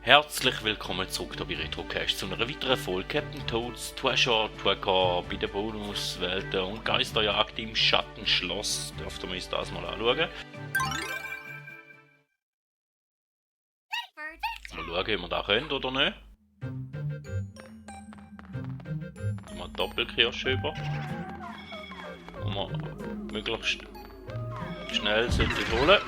Herzlich willkommen zurück hier bei RetroCast zu einer weiteren Folge Captain Toads Treasure Tracker bei der Bonuswelten und Geisterjagd im Schattenschloss. Dürften wir uns das mal anschauen. Mal schauen, ob wir das können oder nicht. Mal Doppelkirsche über. Und wir möglichst schnell sollten holen.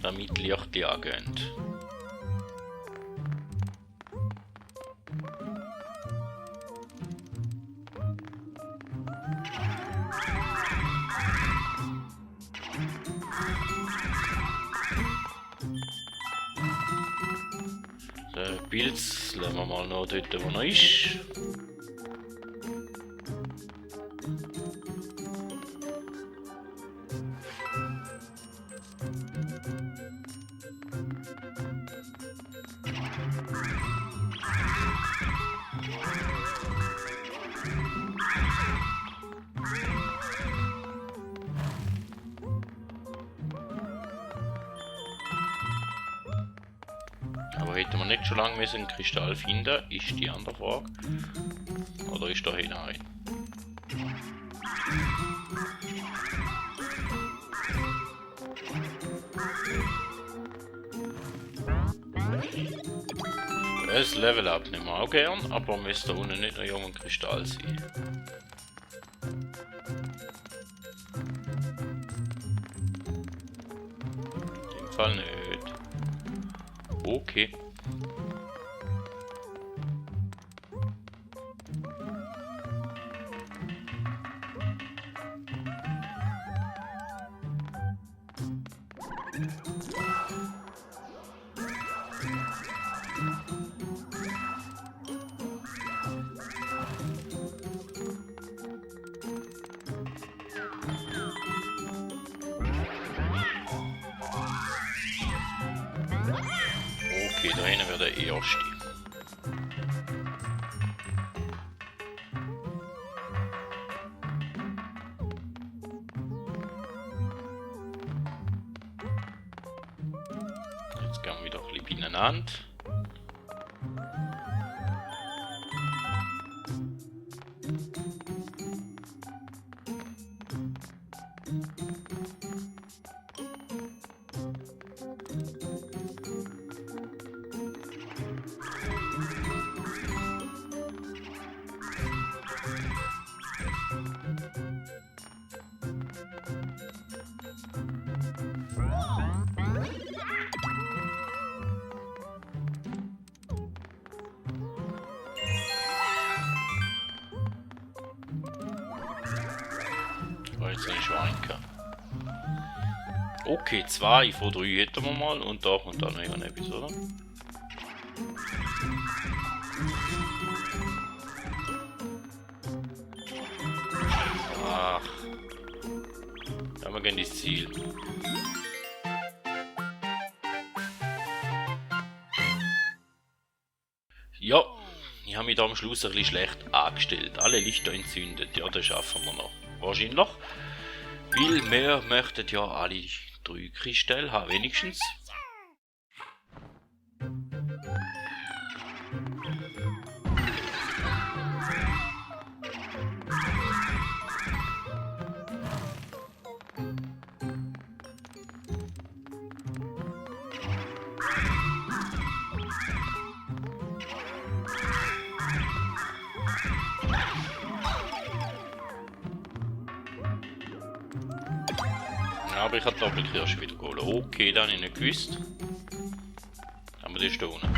Damit Licht angehen. Den Pilz lassen wir mal noch dort, wo er ist. Aber hätten wir nicht schon lange einen Kristall finden, ist die andere Frage. Oder ist da hinein? Das Level Up nehmen wir auch gern, aber müsste da unten nicht noch irgendein Kristall sein. In dem Fall nicht. Okay. Okay, da hinten wäre der erste. Jetzt gehen wir wieder ein bisschen beieinander. Jetzt eine Schweinke. Okay, 2 von 3 hätten wir mal und da kommt dann noch etwas, oder? Ach. Ja, wir gehen ins Ziel. Ja, ich habe mich da am Schluss ein bisschen schlecht angestellt. Alle Lichter entzündet, ja, das schaffen wir noch. Wahrscheinlich. Weil wir möchten ja alle 3 Kristalle haben, wenigstens. Aber ich habe Doppelkirsche wieder geholt. Okay, dann habe ich nicht gewusst. Aber die ist da unten.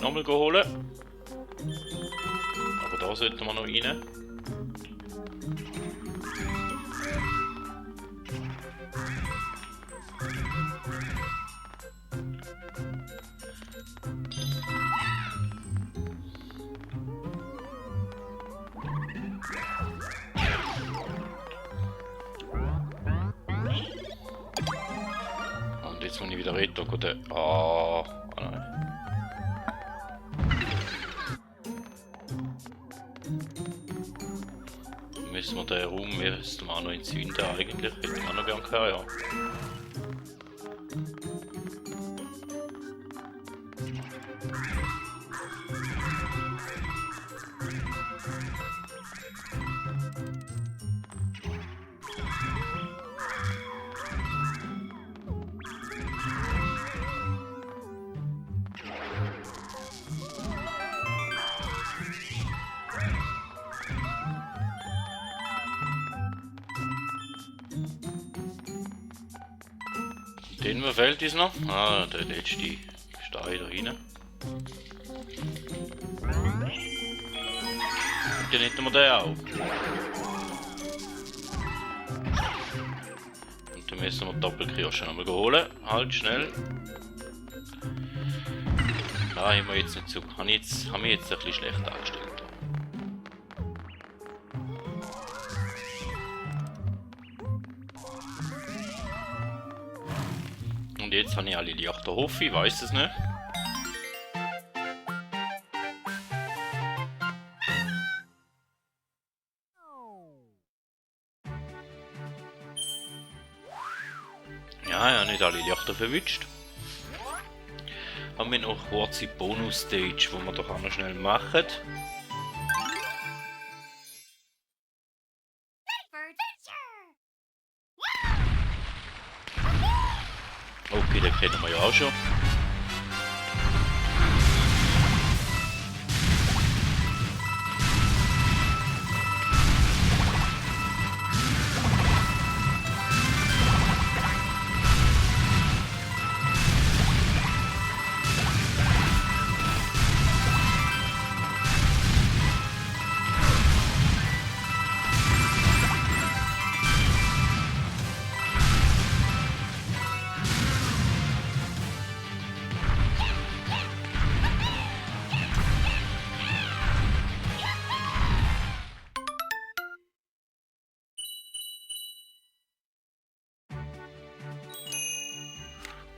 nicht nochmal holen. Aber da sollten wir noch rein. Und jetzt muss ich wieder reden. Nein. Müssen wir den Raum auch noch entzünden eigentlich? Hätten wir auch noch gern gehabt, ja. Den fehlt uns noch. Ah, der letzte Stein da rein. Und dann hätten wir den auch. Und dann müssen wir die Doppelkirsche nochmal holen. Halt schnell. Da haben wir jetzt nicht so. Haben wir jetzt ein bisschen schlecht angestellt. Und jetzt habe ich alle Lichter hoffe, ich weiß es nicht. Ja, ich habe nicht alle Lichter verwünscht. Haben wir noch eine kurze Bonus-Stage, die wir doch auch noch schnell machen. Okay, den kennen wir ja auch schon.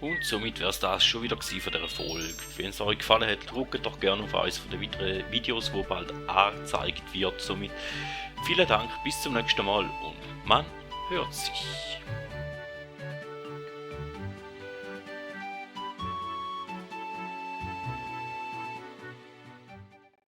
Und somit wäre es das schon wieder von dieser Folge. Wenn es euch gefallen hat, drückt doch gerne auf eines der weiteren Videos, wo bald angezeigt wird. Somit vielen Dank, bis zum nächsten Mal und man hört sich.